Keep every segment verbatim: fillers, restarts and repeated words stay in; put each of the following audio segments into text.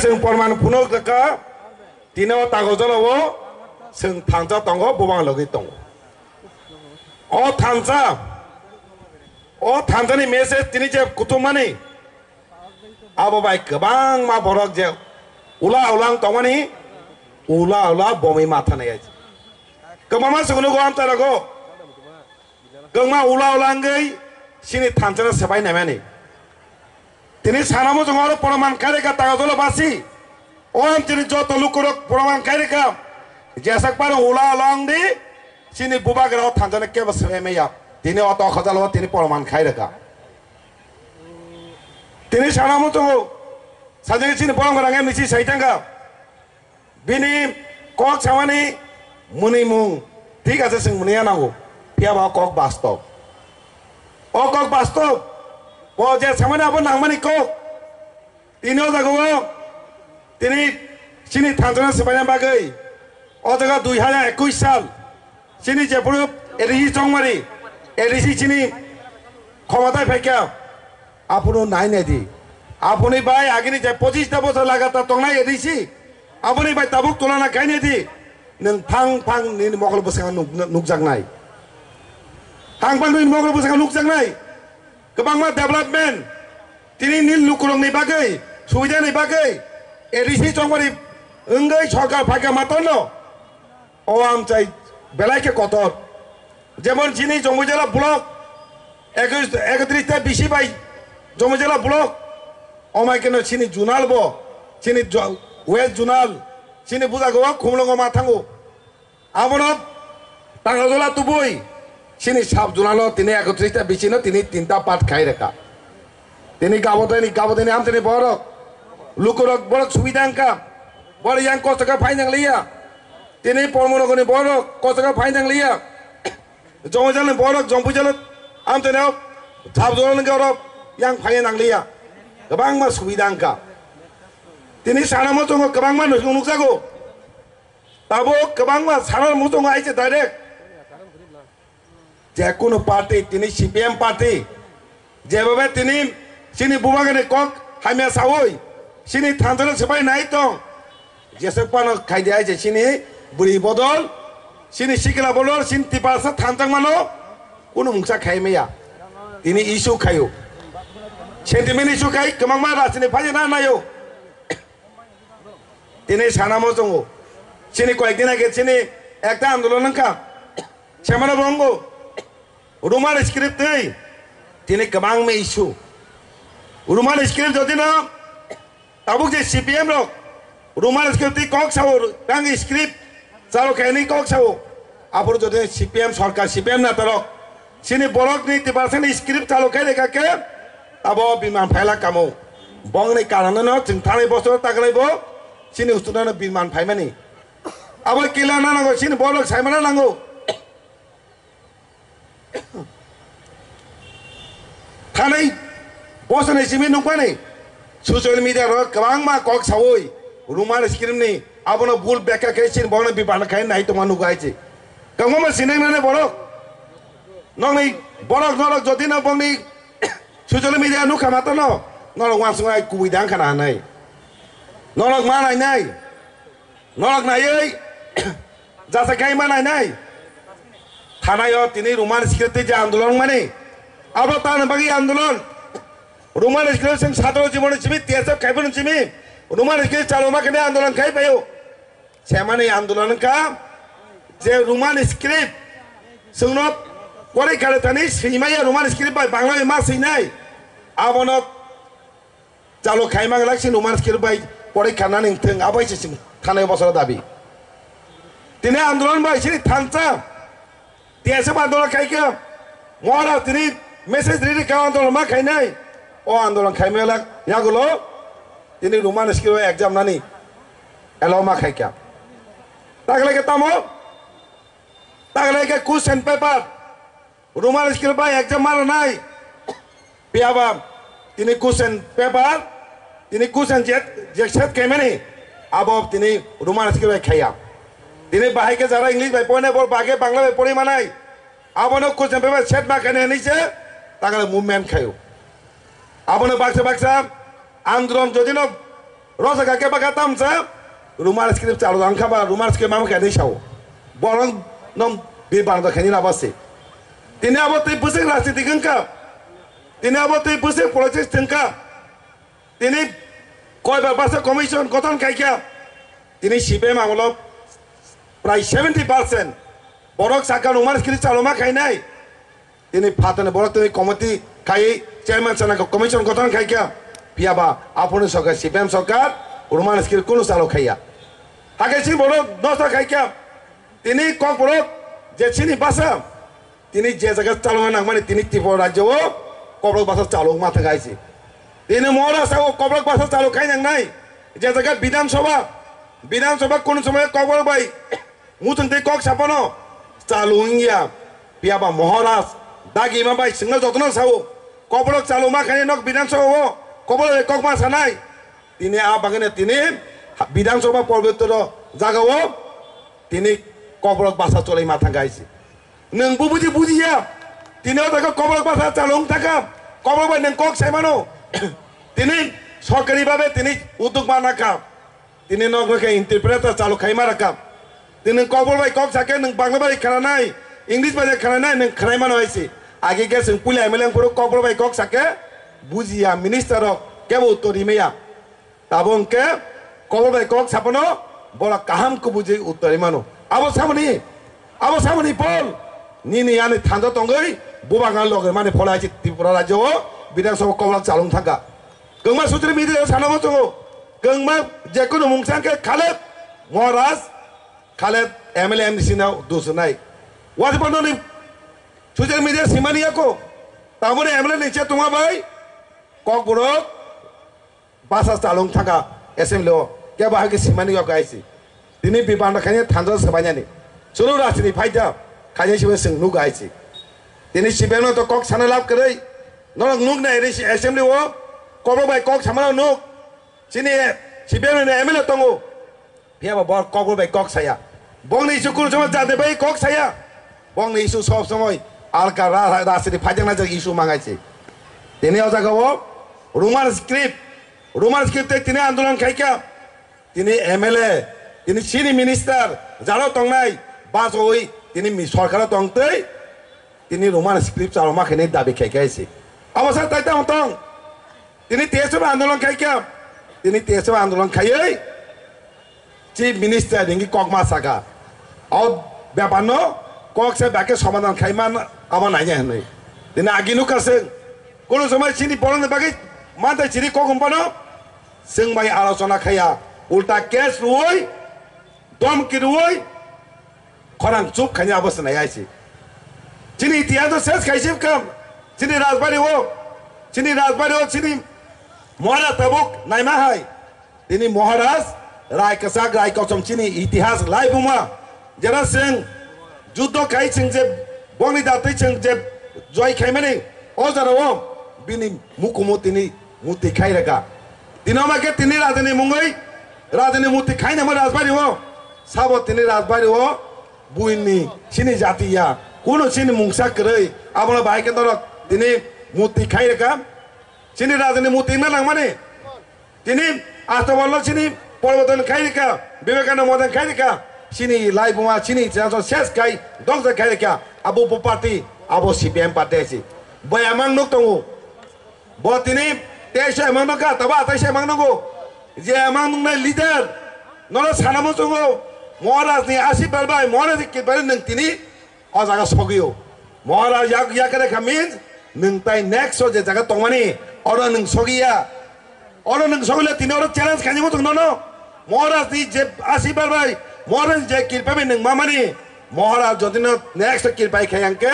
Chwng porman phunuk rwkha, tini o tago jora o chwng thansa tongo, bubang logi tongo. O thansa, o thansa ni message tini je kuthumani, abo bai kwbangma borok je ula ulang tongmani, ula ula bomwi matha nai. Kwbangma chwng nugo amchai rogo. Kwbangma ula ula wngwi chini thansa no swbai naimani. Tini sana muchungo oro poroman khairikha tagodolo basi. O amchini joto lukurok poroman khairikha. Jesakpano ula ula wngdi chini bubagra o thansa no kebo swbai maya. Tini o tokhojalo tini poroman khairikha. Tini sana muchungo sajagwi chini borok rang M D C sai thangkha. Bini kok samani mwnwi mung thik ase, chwng mwnwi ya nango. Phiya ba o kok bastob. O kok bastob. O je samani abo nangmani kok. Tini o jaga o tini chini thansa no swbaina bagwi o jaga dui hajar ekush sal chini jephuru A D C Chongmari, A D C chini khomotai phaikha. Aphuru nai nai di. Aphuni bai agini je pochis ta bosor lagatar tongnai A D C. Aphuni bai tabuk tulana khai nai di. Nwng phang phang nini mokol bwskango nuk-, nukjaknai. Phang phang nini mokol bwskango nukjaknai. Kwbangma development. Tini nini lukurokni bagwi, subidani bagwi A D C Chongmari wngwi sorkar phaikha matorno. O amchai belai khe kotor. Jemon chini Jomui jela block ekis, ekotris ta bisi bai Jomui jela block. Omai keno chini zonal bo, chini jo-, west zonal, chini bujago o Khumulwngo ma thango. Abono Tangajola tubui chini sub zonal o tini ekotris ta bisi no tini tinta part khai reka. Tini gabodeni, gabodeni amtini borok, lukurok borok subida wngkha, borok yang kosto khe phai nang liya. Tini Pormonogorni borok kosto khe phai nang liya. Jongjalni borok, Jongpuijalo amtini sub zonal wngkha, oro yang phai nang liya. Kwbangma subida wngkha. Tini sana muchungo kwbangma nukjago. Tabuk kwbangma sana muchungo aise direct. Je kunu party, tini C P M party, jebebe tini chini bubagani kok hamya sawi, chini thansa no swbai nai tong, jeswk phano khai di hai je chini bwrwi bodol, chini sikla bodol, chini tiprasa thansa mano kunu mungsa khai maya. Tini issue khaio, sentiment issue khai kwbangma rajniti phai na naio. Tini sana muchungo. Chini koyek din age chini ekta andolon wngkha. Semano bo wngo. Roman script twi tini kwbangma issue. Roman script jodi no tabuk je C P M rok Roman script twi kok sao, tang script chalo khe ni kok sao. Aphuru jodi C P M sorkar, C P M neta rok chini borok ni tiprasa ni script chalo khe reka khe abo biman phaila kamo. Bongni karano no chwng thanai bosor taglai bo chini usuna no biman phaimani. Abo kila na nango, chini borok saimana nango. Thanai bosor ni simi nukmani social media ro kwbangma kok sawi Roman script ni abono bul bekha khe chini borok no bipan khai nai tongma nugo hai chi. Kwbangma sinai nani borok. Nokni borok norok jodi no bongni social media nukha matono norok wansuk ai kubui dang khana hanai. Norok ma nai nai. Norok naiwi jasa khai ma nai nai. Thanai o tini Roman script je andolon mani. Abo tani bagwi andolon. Roman script sing satro jibon simi T S F khai bono simi. Roman script chalo ma kene andolon khai payo. Semani andolon wngkha je Roman script chwngno porikha rwthani swimaya Roman script bai Bangla bai ma swinai. Abono chalo khaima glak si Roman script bai porikha nani thwng abai se sing thanai bosoro dabi. Tini andolon bai sini thansa T S F andolon khai khe, Maharaj tini message riri kha andolon ma khainai. O andolon khaimaya lak yagulo tini Roman script exam nani allow ma khai kha. Taglai khe tamo? Taglai khe question paper. Roman script bai exam ma rwnai. Phiya ba tini question paper, tini question je, je set khaimani, abo tini Roman script bai khaiya. Tini bahai khe jara English bai porinai, bor bahai khe Bangla bai pori manai. Abono question paper set ma khainai hinwi se takale movement khaio. Abono baksa baksa andolon jodi no Rosa ka keba ka tamsa, Roman script chalo dang kha ba, Roman script mama kani sao. Borong nom bibang do khani raba se. Tini abo tei bwswk rajniti wngkha. Tini abo tei bwswk politics wngkha. Tini koi ba basa commission gothon khaikha. Tini C P M amolo prai seventy percent borok saka Roman script chaloma khainai. Tini phatani borok tini committee khai chairman sana commission gothon khaikha. Phiya ba aphuru sarkar C P M sarkar Roman script kunu chalo khaiya. Hakhe si borok nosta khaikha. Tini kokborok je chini basa, tini je jaga chalona nangmani tini Tripura rajyo o kokborok basa chalo ma thang hai si. Tini Maharashtra o kokborok basa chalo khai nangnai. Je jaga Bidhan Sabha, Bidhan Sabha kunu somoi kokborok bai muchung tei kok sapano chalo wngya. Phiya ba Maharaj dagi ma bai singno jotono sao kokborok chalo ma khani nok Bidhan Sabha o kokborok bai kok ma sanai. Tini a bagwino tini Bidhan Sabha porboto jaga o tini kokborok basa cholai ma thang hai si. Nwng bo buji bujiya. Tini o jaga kokborok basa chalung thaka. Kokborok bai nwng kok sai mano. Tini sorkari babe tini utuk ma naka. Tini nok nokhe interpreter chalu khai ma raka. Tini kokborok bai kok sake nwng Bangla bai khananai, English bai khananai nwng khanai mano hai si. Age ge swng puila M L A phuru kokborok bai kok sake bujiya minister rok kebo uttor rimaya. Tabo hwnkhe kokborok bai kok sapano borok kaham kubui je uttor mano. Abo samani, abo samani Paul, nini yani thanda tongwi bubanga loge mani phola hai Tripura rajyo o Bidhan Sabha kokborok chalung thangkha. Kwngma social media o sana bo tongo. Kwngma jekunu mungsa hwnkhe Khaled Maharaj, Khaled M L A M D C no dusunai. Wati bono ni social media simani yako. Taboni M L A ni che tongma bai kokborok basa chalung thangkha assembly o, kebo hai khe simani yok hai si. Tini bibanda khaini thansa swbainani. Chwlo rajniti phaida khaini sibai chwng nuk hai si. Tini C P M no to kok sana lab kwrwi. Norok nuk nai ri si assembly o, kokborok bai kok samano nuk. Chini C P M ni M L A tongo. Phiya ba bo kokborok bai kok saya. Bongni issue kunu somoi jati bai kok saya. Bongni issue sob somoi alka ra-, ra-, rajniti phaijakna jak issue mangai se. Tini o jaga o Roman script, Roman script tei tini andolon khaikha. Tini M L A, tini chini minister, jaro tongnai, basowi tini mi-, sorkaro tongtwi, tini Roman script chaloma khainai dabi khaikha se. Abo sa tai tamo tong. Tini T S F andolon khaikha, tini T S F andolon khaiwi Chief Minister ringwi kokma saka. O bepar no kok se bake somadhan khai man abo naina hinwi. Tini agi nukha se kono somoi chini borok ni bagwi mantai chini kok umpano chwng bai alochona khaiya. Ulta case rwui, domki rwui, khorang chup khaina abo se nai aisi. Chini itihas o ses khaisi kam. Chini Rajbari o, chini Rajbari o, chini Maharaj tabuk naima hai. Tini Maharaj, Rai Kwchak, Rai Kosom chini itihas lai buma. Jera chwng juddo khai chwng je bongni datwi chwng je joi khaimani o jora o bini mukumu tini muti khai rega. Tini oma khe tini rajani mungwi, rajani muti khainama Rajbari o. Sabo tini Rajbari o buini chini jati ya. Kuno chini mungsa kwrwi. Abono bahai khe norok tini muti khai rega. Chini rajani muti wngna nangmani. Tini Astabalno chini Poriborton khai rikha, Vivekananda Modan khai rikha, chini lai buma, chini chasong ses khai, dongsa khai rikha, abo bo party, abo C P M party si. Bo emang nuk tongo. Bo tini teisa emang nukha, tabo ataisa emang nukgo. Je emang nuknai leader, nono sana muchungo, Maharaj ni asirwad bai, Maharaj ni kirpai nwng tini O jaga sogwi o. Maharaj yak yakre kha means nwng tai next o je jaga tongmani oro nwng sogwi ya. Oro nwng sogwi le tini oro challenge khaini muchung nono. Maharaj ni je asirwad bai, Maharaj ni je kirpa bai nwng mamani, Maharaj jodi no next o kirpai khai ang khe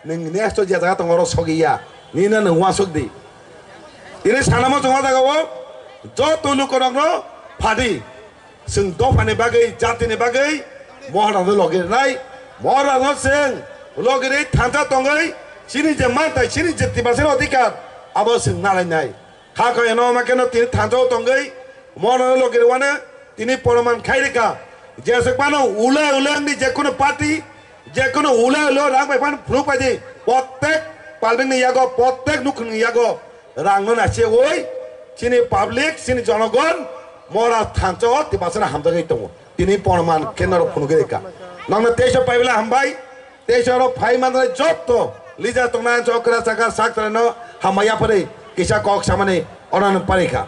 nwng next o je jaga tong oro sogwi ya. Nini no nwng uansuk di. Tini sana muchung o jaga o joto lukurok no phadi. Chwng dophani bagwi, jatini bagwi Maharajno logi rwnai. Maharajno chwng logi rwi thansa tongwi chini je mantai, chini je Tiprasani odhikar, abo chwng nalainai. Kha khayano ma kheno tini thansa o tongwi Maharajno logi rwano tini poroman khai rwkha. Jeswk phano ule ule wngdi jekunu party, jekunu ule ule rang bai phano phunuk bai di. Prottek public ni yago, prottek nukhung ni yago rangno naisingwi chini public, chini jonogon Mora thansa o Tiprasarok hamjagwi tongo. Tini porman khe norok phunugwi rikha. Nokno teisa paibela hambai. Teisa oro phai manai jotto leader tongnai jokra chakra saktorno hambai yapharwi kisa kok samani orano parikha.